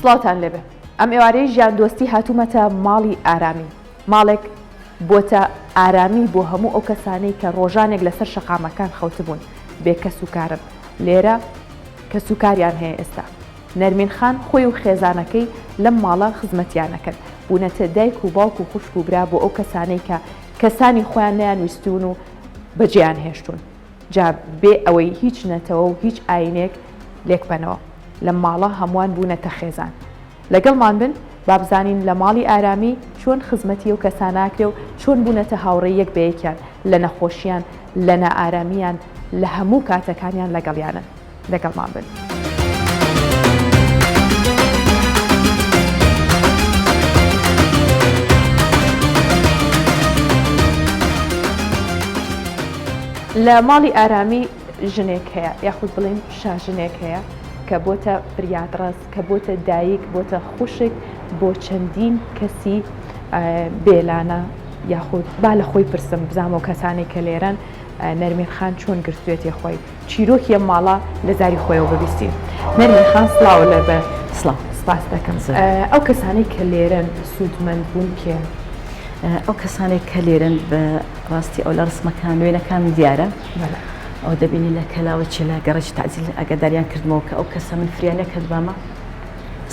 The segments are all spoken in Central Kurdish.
سڵاوتان لێبێ ئەم ئێوارەی ژیان دۆستی هاتوومەتە ماڵی ئارامی ماڵێک بۆتە ئارامی بۆ هەموو ئەو کەسانەی کە ڕۆژانێک لەسەر شەقامەکان خەوتبوون بێ کەس و کارن لێرە کەس و کاریان هەیە ئێستا نەرمین خان خۆی و خێزانەکەی لەم ماڵە خزمەتیان ئەکەن بوونەتە دایک و باوک و خوشک و برا بۆ ئەو کەسانەی کە کەسانی خۆیان نەیانویستوون و بەجێیان هێشتوون جا بێ ئەوەی هیچ نەتەوە و هیچ ئاینێک لێکبەنەوە لەم ماڵە هەمووان بوونەتە خێزان لەگەڵمان بن با بزانین لە ماڵی ئارامی چۆن خزمەتی ئەو کەسانە ئەکرێ و چۆن بوونەتە هاوڕێی یەک بە یەکیان لە نەخۆشیان لە نائارامیان لە هەموو کاتەکانیان لەگەڵیانن. لەگەڵمان بن. لە ماڵی ئارامی ژنێک هەیە یاخود بڵێین شاژنێک هەیە کە بۆتە فریادڕەس کە بۆتە دایک بۆتە خوشک بۆ چەندین کەسی بێلانە یاخود با لە خۆی پرسم بزانم ئەو کەسانەی کە لێرەن نەرمین خان چۆن گرتوێتی خۆی چیرۆکی ئەم ماڵە لە زاری خۆیەوە ببیستین. نەرمین خان سڵاو لە بە سڵاو. سپاس دەکەم. ئەو کەسانەی کە لێرەن سوودمەند بوون کێن؟ ئەو کەسانەی کە لێرەن بە ڕاستی ئەو لە ڕسمەکان وێنەکان دیارە. ئەو دەبینی لە کەلاوە چێ لە گەڕەکی تەعجیل ئاگاداریان کردمەوە کە ئەو کەسە من فریا نەکردبامە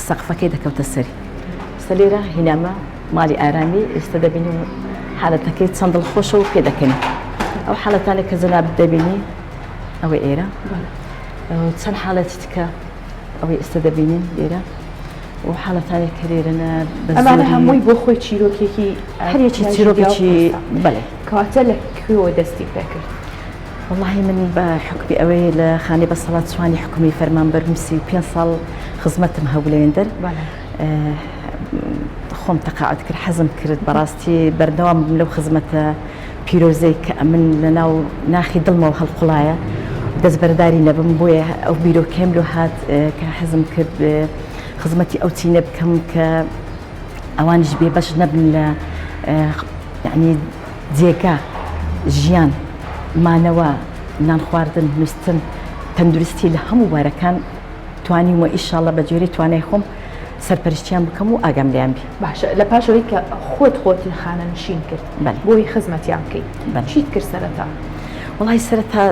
سەقفەکەی دەکەوتە سەری. ئێستا لێرە هینامە ماڵی ئارامی ئێستا دەبینی حالەتەکەی چەند دڵخۆشە و پێدەکەنی. ئەو حالەتانە کە جەنابت دەبینی ئەوە ئێرە چەند حالەتی تکە ئەوەی ئێستا دەبینین لێرە و حالەتانێک کە لێرەنە ئەمانە هەمووی بۆ خۆی چیرۆکێکی هەرێکی چیرۆکێکی بەڵێ کەواتە لە کوێوە دەستی پێکرد؟ وەڵاهی من بە حوکمی ئەوەی لە خانەی بەسەڵات چوانی حکومی فەرمانبەر بووم 35 ساڵ خزمەتم هەبوو لەوێندەر خۆم تەقاعد کرد حەزم کرد بەڕاستی بەردەوام بم لەو خزمەتە پیرۆزەی کە ئەمن لە ناو ناخی دڵمەوە هەڵقوڵایە دەستبەرداری نەبم بۆیە ئەو بیرۆکەیەم لۆ هات کە حەزم کرد خزمەتی ئەو چینە بکەم کە ئەوانیش بێبەش نەبن لە یعنی جێگا، ژیان، مانەوە، نان خواردن، نوستن، تەندروستی لە هەموو بوارەکان توانیومە ئیشاڵڵە بە گوێرەی توانای خۆم سەرپەرشتیان بکەم و ئاگام لێیان بی. باشە لە پاش ئەوەی کە خۆت خۆت خانەنشین کرد بەلێ. بۆی خزمەتیان بکەی بەلێ. چیت کرد سەرەتا؟ وەڵاهی سەرەتا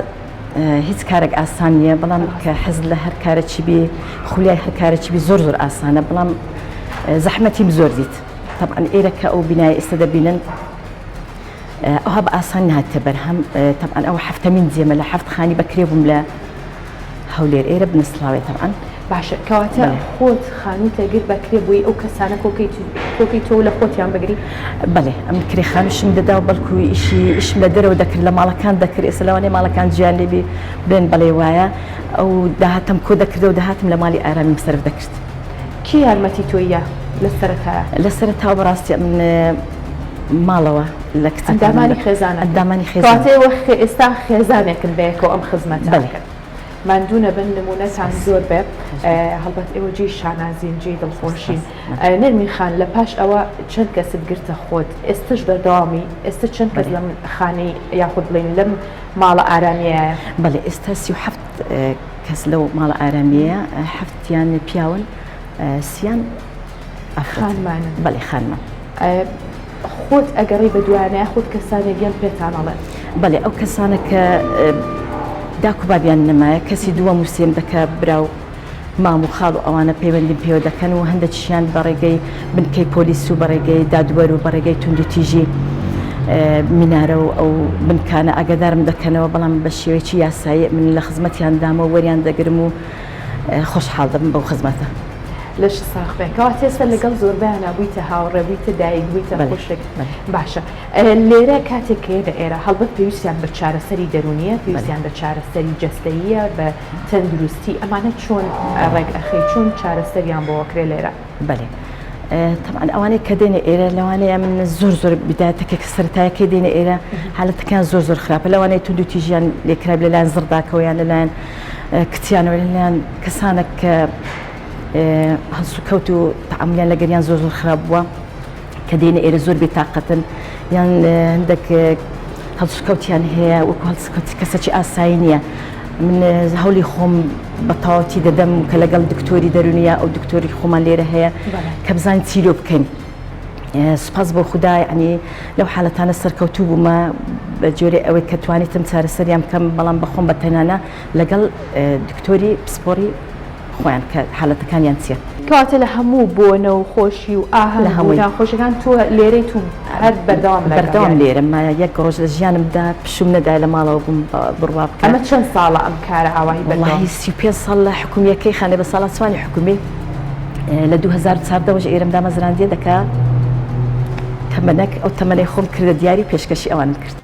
هیچ کارێک ئاسان نییە بەڵام کە حەز لە هەر کارەکی بی خولیای هەر کارەکی بی زۆر زۆر ئاسانە بەڵام زەحمەتیم زۆر دیت. تەبعەن ئێرە کە ئەو بینایە ئێستا دەبینن ئەوها بە ئاسان نهاتە بەرهەم تەبعەن ئەوە حەفتەمین جێمە لە حەفت خانی بەکرێ بووم لە هەولێر ئێرە بنەسڵاوێ تەبعەن. باشە کەواتە خۆت خانووت لەگر بەکرێ بووی ئەو کەسانە کۆکەی کۆکەی تۆ لە خۆتیان بگری؟ بەڵێ ئەمن کرێ خانووشم دەدا و بەڵکو ئیشی ئیشم لە دەرەوە دەکرد لە ماڵەکان دەکرد ئێستا لەوانەیە ماڵەکان جیان لێبی بڵێن بەڵێ وایە ئەو داهاتەم کۆ دەکردەوە دەهاتم لە ماڵی ئارامیم سەرف دەکرد. کێ یارمەتی تۆی یا لە سەرەتایا؟ لە سەرەتاوە بەڕاستی ئەمن ماڵەوە لە کچەکانم ئەندامانی خێزانەکەت. ئەندامانی خێزان. کەواتە ئێوە ئێستا خێزانێکن بەیەکەوە ئەم خزمەتە بەلێ. ئەکەن. ماندوو نەبن نموونەتان زۆر بێ. هەڵبەت ئێوە جێی شانازین جێی دڵخۆشین. نەرمین خان لە پاش ئەوە چەند کەست گرتە خۆت؟ ئێستەش بەردەوامی؟ ئێستە چەند کەس لەم خانەی یاخود بڵێین لەم ماڵە ئارامییەیە؟ بەڵێ ئێستا 37 کەس لەو ماڵە ئارامییەیە، حەفتیان پیاون، سیان ئافرەتن. خانمانن؟ بەڵێ خانمان. خۆت ئەگەڕێی بە دوایانە یاخود کەسانێک یان پێتان ئەڵێن؟ بەڵێ ئەو کەسانە کە داک و بابیان نەمایە، کەسی دووەم و سێیەم دەکە برا و مام و خاڵ و ئەوانە پەیوەندیم پێوە دەکەن و هەندێکیشیان بە ڕێگەی بنکەی پۆلیس و بە ڕێگەی دادوەر و بە ڕێگەی توندوتیژی مینارە و ئەو بنکانە ئاگادارم دەکەنەوە، بەڵام بە شێوەیەکی یاسایی من لە خزمەتیان دام و وەریان دەگرم و خۆشحاڵ دەبم بەو خزمەتە. لەشت ساغ بێ. کەواتە ئێستا لەگەڵ زۆربەیانا بوویتە هاوڕێ، بوویتە دایک، بوویتە خوشک. باشە لێرە کاتێک کە یەنە ئێرە هەڵبەت پێویستیان بە چارەسەری دەروونییە، پێویستیان بە چارەسەری جەستەییە، بە تەندروستی، ئەمانە چۆن ڕێک ئەخەی، چۆن چارەسەریان بۆ ئەکرێ لێرە؟ بەلێ تەبعەن ئەوانەی کە دێنە ئێرە لەوانەیە من زۆر زۆر بدایەتەکە کە سەرەتایەکەی دێنە ئێرە حالەتەکەیان زۆر زۆر خراپە لەوانەیە توند و تیژیان لێکرابێت لەلایەن زڕداکەوە یان لەلایەن کچیانەوە لەلایەن کەسانێک کە هەڵسوکەوت و تەعامولیان لەگەریان زۆر زۆر خراپ بووە کە دێنە ئێرە زۆر بێتاقەتن یان هەندێک هەڵسوکەوتیان هەیە وەکو هەڵسوکەوتی کەسێکی ئاسایی نییە. من هەولی خۆم بە تەواوەتی دەدەم کە لەگەڵ دکتۆری دەرونیە ئەو دکتۆری خۆمان لێرە هەیە کە بزانین چی لۆ بکەین. سوپاس بۆ خودا یعنی لەو حالەتانە سەرکەوتوو بوومە بە جۆرێ ئەوەی کە توانیتم چارەسەریان بکەم بەڵام بەخۆم بە تەنانە لەگەڵ دکتۆری پسپۆری خۆیان کە حالەتەکانیان چیە. کەواتە لە هەموو بۆنە و خۆشی و ئاهەنگ و ناخۆشیەکان تۆ لێرەیت و هەر بەردەوام لەگەڵیانی. بەردەوام لێرەم یەک ڕۆژ لە ژیانمدا پشووم نەدایە لە ماڵەوە بووم بڕوا بکە. ئەمە چەند ساڵە ئەم کارە ئاواهی بەردەوام؟ وەڵاهی 35 ساڵ لە حکومیەکەی خانەی بەساڵاچوانی حکومی لە 2014 وەش ئێرەم دامەزراندیە دەکا تەمەنەک ئەو تەمەنەی خۆم کردە دیاری پێشکەشی ئەوانم کرد.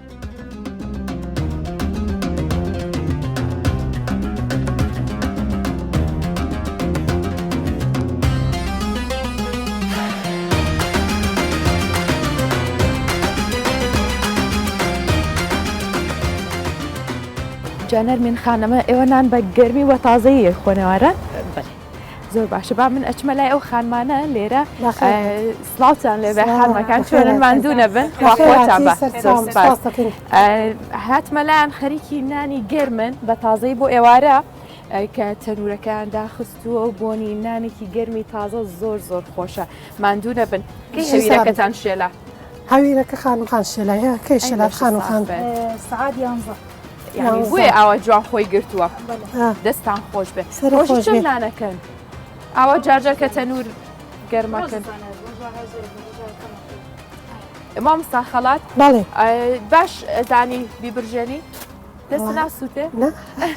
جا نەرمین خانەمە ئێوە نان بە گەرمی وە تازەیی خۆنەوارە زۆر باشە با من ئەچمە لای ئەو خانمانە لێرە سڵاوتان لێ بێ خانمەکان چۆنن ماندوو نەبن خۆتان بە هاتمە لایان خەریکی نانی گەرمن بە تازەی بۆ ئێوارە کە تەنورەکەیان داخستووە و بۆنی نانێکی گەرمی تازە زۆر زۆر خۆشە ماندوو نەبن کەی هەویرەکەتان شێلا هەویرەکە خانم خان شێلایە کەی شێلا خانم خان سعات یانزە یعنی بۆیە ئاوا جوان خۆی گرتووە دەستان خۆش بێ ڕۆژی چەند نانەکەن ئاوا جارجار کە تەنور گەرمەکەن مامۆستا خەڵات بەڵێ باش زانی بیبرژێنی دەست ناسووتێ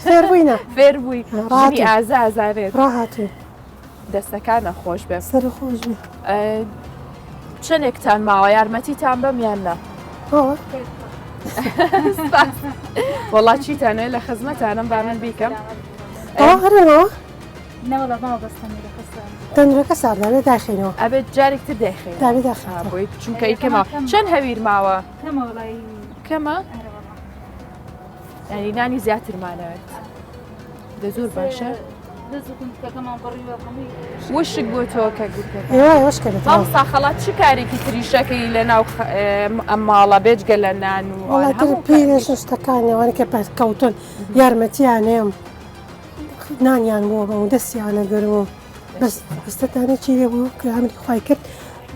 فێر بووینە فێر بووی ڕاتی ئازا ئازارێت ڕاهاتوو دەستەکانە خۆش بێ سەر خۆش بێ چەندێکتان ماوە یارمەتیتان بەم یان نا وەڵا چیتانێ لە خزمەتانم با من بیکەم هەرەوە تەنورەکە ساردانە داخینەوە ئەبێت جارێک تر داخین دابێ داخین بۆی چونکە کەمە چەند هەویر ماوە کەمە ینی نانی زیاترمانەوێت دە زۆر باشە. وشک بۆ تۆ کە مامۆستا خەڵات چ کارێکی تریشەکەی لە ناو ئەم ماڵە بێجگە لە نان و وڵاتر پیرێژن شتەکانی ئەوانە کە پەرکەوتن یارمەتیانێم نانیان بۆ بە و دەستیانە گەرم و بەس ئێستاتانە چی لێ بوو کە ئەمری خوای کرد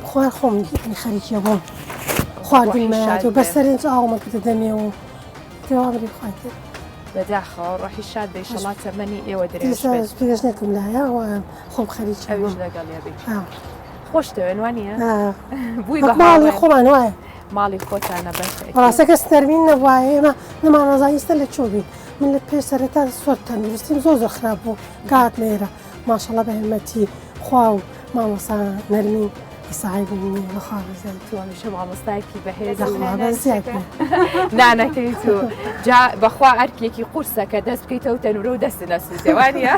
خوار خۆم خەریکیە بووم خواردنمەیات و بە سەرنج ئاومە کردە دەمێ و تەواوی خوای کرد. بەداخەوە ڕۆحی شاد بێ ئیشەڵا تەمەنی ئێوە درێژ بێت. پیرێژنێکم لایە و خۆم خەریکی ئەویش لەگەڵیا بیت. خۆش دەوێن وا نییە؟ بووی بە ماڵی خۆمان وایە. ماڵی خۆتانە بەس. ڕاستە کەس نەرمین نەبوایە ئێمە نەمانەزانی ئیستا لە کوێ بین. من لە پێش سەرەتا زۆر تەندروستیم زۆر زۆر خراپ بوو کە هاتمە ئێرە ماشەڵا بە هیمەتی خوا و مامۆستا نەرمین ئیسای بوونی بەخوا بەزیاد تو هەمیشە مامۆستایەکی بەهێز بەخوا بەزیاد بێ. نانەکەی تو جا بەخوا ئەرکێکی قورسە کە دەست بکەیتەوە تەنورە و دەست نەسووتێ وانە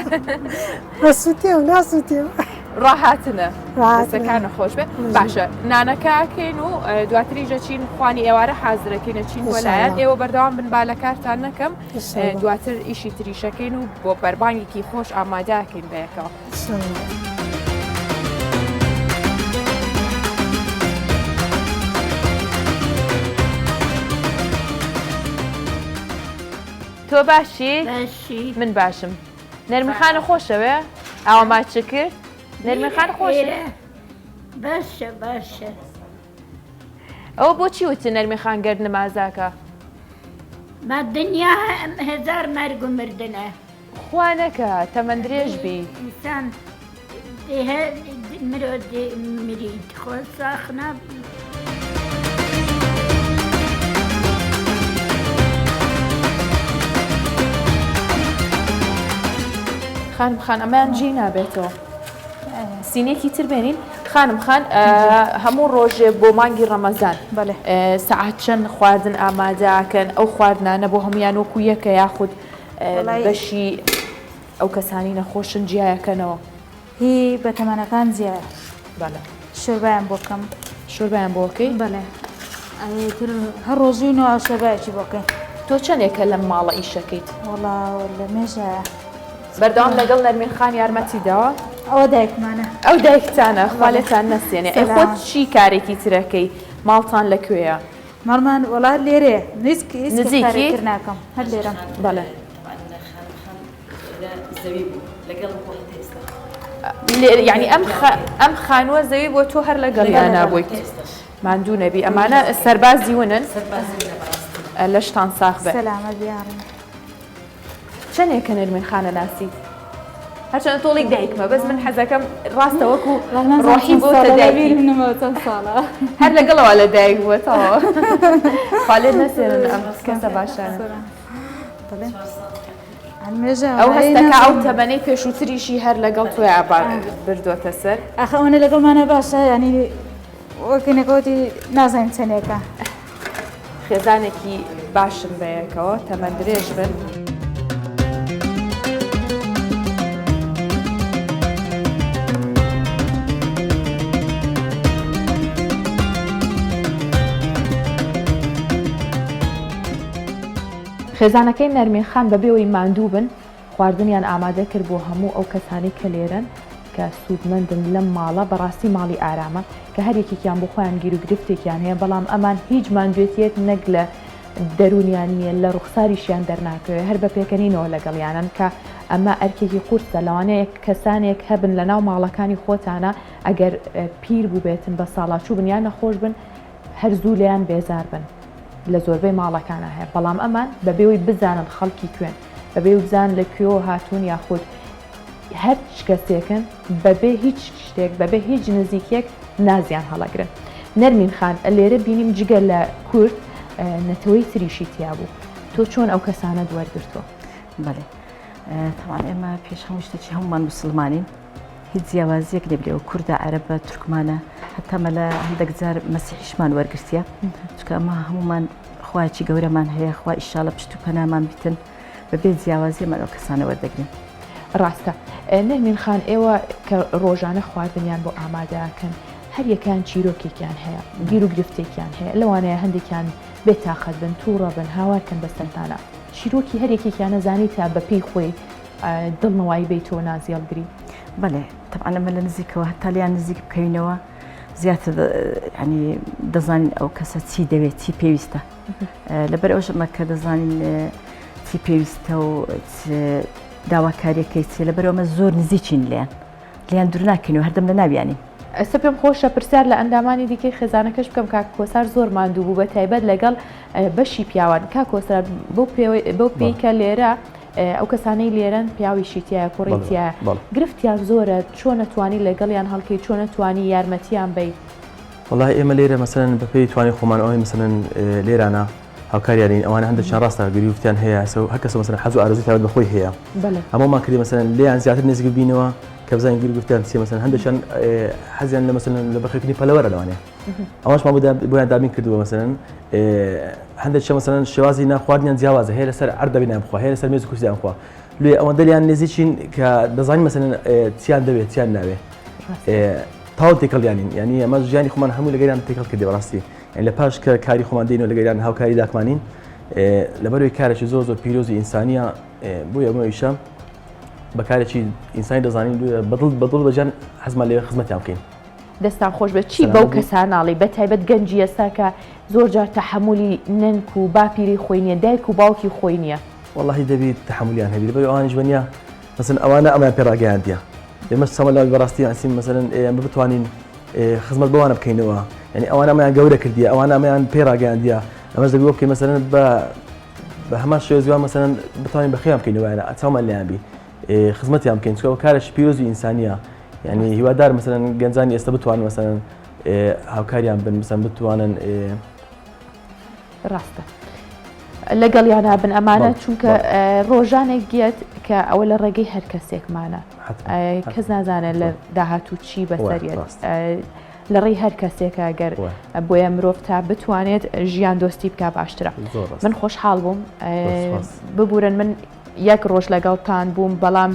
نەسووتێ و ناسووتێ ڕاهاتنە ڕاستەکانە خۆش بێ باشە نانەکەکەین و دواتریش دەچین خوانی ئێوارە حازرەکەین چین بۆ لایەن ئێوە بەردەوام بن با لە کارتان نەکەم دواتر ئیشی تریشەکەین و بۆ بەربانگێکی خۆش ئامادەکەین بەیەکەوە. تۆ باشی؟ باشی من باشم نەرمین خانە خۆشەوێ؟ ئاوا ماچ کرد؟ نەرمین خان خۆشە؟ باشە باشە ئەوە بۆچی وت نەرمین خان گەرد نمازاکە؟ ما دنیا هەزار مەرگ و مردنە خوا نەکا تەمەن درێژ بی. ئینسان دێ هەر مرۆ دێ مریت خۆ ساخ نابی. خانم خان ئەمەیان جێی نابێتەوە سینێکی تر بێنین خانم خان هەموو ڕۆژێ بۆ مانگی ڕەمەزان سەعات چەند خواردن ئامادەکەن ئەو خواردنانە بۆ هەمویان وەکو یەکە یاخود بەشی ئەو کەسانی نەخۆشن جیایەکەنەوە. هی بەتەمەنەکان جیایە. بەڵێ. شۆربایان بۆ کەم. شۆربایان بۆ کەی؟ بەڵێ. ئیتر هەر ڕۆژی نوێ شۆربایەکی بۆ کەین. تۆ چەندێکە لەم ماڵە ئیشەکەیت؟ وەڵا لە مێژایە. بەردەوام لەگەڵ نەرمین خان یارمەتی داوە؟ ئەوە دایکمانە. ئەو دایکتانە خوا لێتان نەسێنێ. ئەی خۆت چی کارێکی ترەکەی؟ ماڵتان لە کوێیە؟ ماڵمان وەڵا لێرەیە نزیک نزیکی؟ ناکەم هەر لێرەم. بەڵێ. ئێرە زەوی بوو لەگەڵ بوو هەتا ئێستا. یعنی ئەم ئەم خانووە زەوی بۆ تۆ هەر لەگەڵیانا بوویت. ماندوو نەبی ئەمانە سەربازی ونن لەشتان ساخ بێ. سەلامەت بی یاڕەبی. چەنێکە نەرمین خانە ناسیت؟ هەرچەندە تۆڵی دایکمە بەس من حەزەکەم ڕاستە وەکو ڕۆحی بۆ دایکی هەر لەگەڵەوە لە دایک بووە تەواو خوا لێت نەسێنن ئەم کەسە باشانە. ئەو هەستەکە ئەو تەمەنەی پێشووتریشی هەر لەگەڵ تۆیا بردۆتە سەر. ئاخە ئەوەنە لەگەڵمانە باشە ینی وەکەنەکەوتی نازانین چەندێکە. خێزانێکی باشن بەیەکەوە تەمەن درێژ بن. خێزانەکەی نەرمین خان بەبێ ئەوەی ماندوو بن خواردنیان ئامادە کرد بۆ هەموو ئەو کەسانەی کە لێرەن کە سوودمەندن لەم ماڵە، بەڕاستی ماڵی ئارامە کە هەر یەکێکیان بۆ خۆیان گیروگرفتێکیان هەیە، بەڵام ئەمان هیچ ماندوێتییەک نەک لە دەروونیان نییە لە ڕوخساریشیان دەرناکەوێ هەر بە پێکەنینەوە لەگەڵیانن کە ئەمە ئەرکێکی قورسە لەوانەیە کەسانێک هەبن لەناو ماڵەکانی خۆتانە ئەگەر پیر بووبێتن بەساڵاچوو بن یان نەخۆش بن هەر زوو لێیان بێزار بن لە زۆربەی ماڵەکانا هەیە بەڵام ئەمان بەبێ ئەوەی بزانن خەڵکی کوێن بەبێ ئەوەی بزانن لە کوێوە هاتوون یاخود هەر چ کەسێکن بەبێ هیچ شتێک بەبێ هیچ نزیکیەک نازیان هەڵەگرن نەرمین خان لێرە بینیم جگە لە کورد نەتەوەی تریشی تیا بوو تۆ چۆن ئەو کەسانەت وەرگرتووە؟ بەڵێ تەوان ئێمە پێش هەموو شتێکی هەمومان موسڵمانین هیچ جیاوازیەک نیە لەوە کوردە عەرەبە تورکمانە هەتا مەلا هەندێک جار مەسیحیشمان وەرگرتیە چونکە ئەمە هەمومان خوایەکی گەورەمان هەیە خوا ئیشاڵە پشت و پەنامان بیتن بەبێ جیاوازی ئەمە ئەو کەسانە وەردەگرین. ڕاستە نەرمین خان ئێوە کە ڕۆژانە خواردنیان بۆ ئامادەکەن هەر یەکەیان چیرۆکێکیان هەیە گیروگرفتێکیان هەیە لەوانەیە هەندێکیان بێتاقەت بن تووڕە بن هاوارکەن بەسەرتانە چیرۆکی هەر یەکێکیانە زانی تا بەپێی خۆی دڵنەوایی بیتەوە نازی هەڵگری؟ بەڵێ تەبعەن ئەمە لە نزیکەوە هەتا لێیان نزیک بکەوینەوە زیاتر ینی دەزانین ئەو کەسە چی دەوێت چی پێویستە لەبەر ئەوش ئەمە کە دەزانین چی پێویستە و داواکاریەکەی چی لەبەر ئەمە زۆر نزیکین لێیان لێیان دوور ناکەین و هەردەم لە ناویانین. ئێستا پێم خۆشە پرسیار لە ئەندامانی دیکەی خێزانەکەش بکەم کاک کۆسار زۆر ماندوو بوو بە تایبەت لەگەڵ بەشی پیاوان کاک کۆسار بەو پێی کە لێرە ئەو کەسانەی لێرەن پیاویشی تایە کوڕی تایە گرفتیان زۆرە چۆن ئەتوانی لەگەڵیان هەڵکەی چۆن ئەتوانی یارمەتیان بەی؟ وەڵاهی ئێمە لێرە مەسەلەن بەپێی توانی خۆمان ئەوەی مەسەلەن لێرانە هاوکاریانین ئەوانە هەندێکیان ڕاستە گرفتیان هەیە ئەسە هەر کەسە مەسەلەن حەز و ئارەزووی تایبەت بە خۆی هەیە هەموومان کردی مەسەلەن لێیان زیاتر نزیک ببینەوە کە بزانین گرفتیان چیە مەسەلەن هەندێکیان حەزیان لە مەسەلەن لە بەخێوکردنی پەلەوەرە لەوانەیە ئەوەشمان بۆیان دابین کردووە مەسەلەن هەندێک شە مەسەلەن شێوازی نان خواردنیان جیاوازە هەیە لەسەر عەرد دەبێ نان بخوا هەیە لەسەر مێز و کورسی نان بخوا لێ ئەوەندە لێیان نزیکین کە دەزانین مەسەلەن چیان دەوێت چیان ناوێ تاو تێکەڵیانین یعنی ئەمە ژیانی خۆمان هەموو لەگەریان تێکەڵ کردی بەڕاستی لە پاش کە کاری خۆمان دێنەوە لەگەریان هاوکاری داکمانین لەبەروی کارێکی زۆر زۆر پیرۆزی ئینسانیە بۆیە ئەمە ئیشە بە کارێکی ئینسانی دەزانین بەدڵ بەدڵ بەجان حەزمان لێ خزمەتیان بکەین. دەستان خۆش بێت چی بەو کەسانە ئەڵێی بە تایبەت گەنجی ئێستا کە زۆر جار تەحەمولی نەنک و باپیری خۆی نیە دایک و باوکی خۆی نیە. وەڵاهی دەبی تەحەمولیان هەبی لەبەر ئەوانیش وەنیە مەسەن ئەوانە ئەمەیان پێ ڕاگەیاندیە ئێمەش چەمە لەوەی بەڕاستی ئەسین مەسەلەن ئێمە بتوانین خزمەت بەوانە بکەینەوە یعنی ئەوانە ئەمەیان گەورە کردیە ئەوانە ئەمەیان پێ ڕاگەیاندیە ئەمەش دەبی بکەین مەسەلەن بە بە هەمان شێوە زیوان مەسەلەن بتوانین بەخێویان بکەینەوە یانە چاومان لێیان بی خزمەتیان بکەین چونکە ئەوە کارێکی پیرۆزی ئینسانیە یعنی هیوادار مەسەلەن گەنجانی ئێستا بتوانن مەسەلەن هاوکاریان بن مەسەلەن بتوانن ڕاستە لەگەڵیانا بن ئەمانە چونکە ڕۆژانێک گێت کە ئەوە لە ڕێگەی هەر کەسێکمانە کەس نازانێت لە داهاتوو چی بەسەریێت لە ڕێی هەر کەسێکە گەر بۆیە مرۆڤ تا بتوانێت ژیان دۆستی بک باشترە من خۆشحاڵ بووم ببورن من یەک ڕۆژ لەگەڵتان بووم بەڵام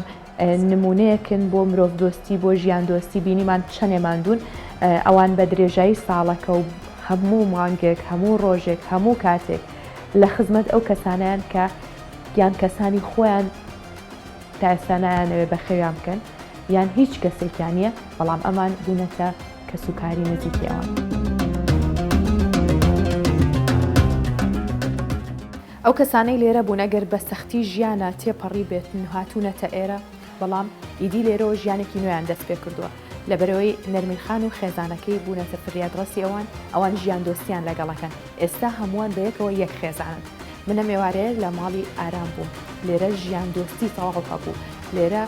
نمونەیەکن بۆ مرۆڤدۆستی بۆ ژیاندۆستی بینیمان چەنێ ماندوون ئەوان بە درێژایی ساڵەکە و هەموو مانگێک هەموو ڕۆژێک هەموو کاتێک لە خزمەت ئەو کەسانیان کە یان کەسانی خۆیان تا ئێستا نایانەوێ بەخێویان بکەن یان هیچ کەسێکیان نییە بەڵام ئەمان بوونەتە کەسوکاری نزیکی ئەوان. ئەو کەسانەی لێرە بوون ئەگەر بە سەختی ژیانە تێپەڕی بێتن و هاتوونەتە ئێرە بەڵام ئیدی لێرەوە ژیانێکی نوێیان دەست پێ کردووە لەبەرئەوەی نەرمین خان و خێزانەکەی بوونەتە فریادڕەسی ئەوان ئەوان ژیان دۆستیان لەگەڵەکەن ئێستا هەمووان بەیەکەوە یەک خێزانن من ئەم ئێوارەیە لە ماڵی ئارام بووم لێرە ژیان دۆستی تەواو هەبوو لێرە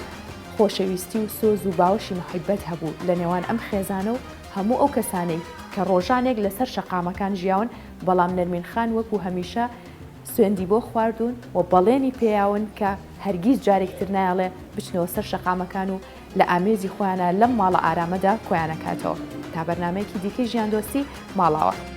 خۆشەویستی و سۆز و باوەشی موحیبەت هەبوو لە نێوان ئەم خێزانە و هەموو ئەو کەسانەی کە ڕۆژانێک لەسەر شەقامەکان ژیاون، بەڵام نەرمین خان وەکو هەمیشە سوێندی بۆ خواردوون و بەڵێنی پێیاون کە هەرگیز جارێکی تر نایەڵێ بچنەوە سەر شەقامەکان و لە ئامێزی خۆیانا لەم ماڵە ئارامەدا کۆیانەکاتەوە. تا بەرنامەیەکی دیکەی ژیاندۆستی، ماڵاوا.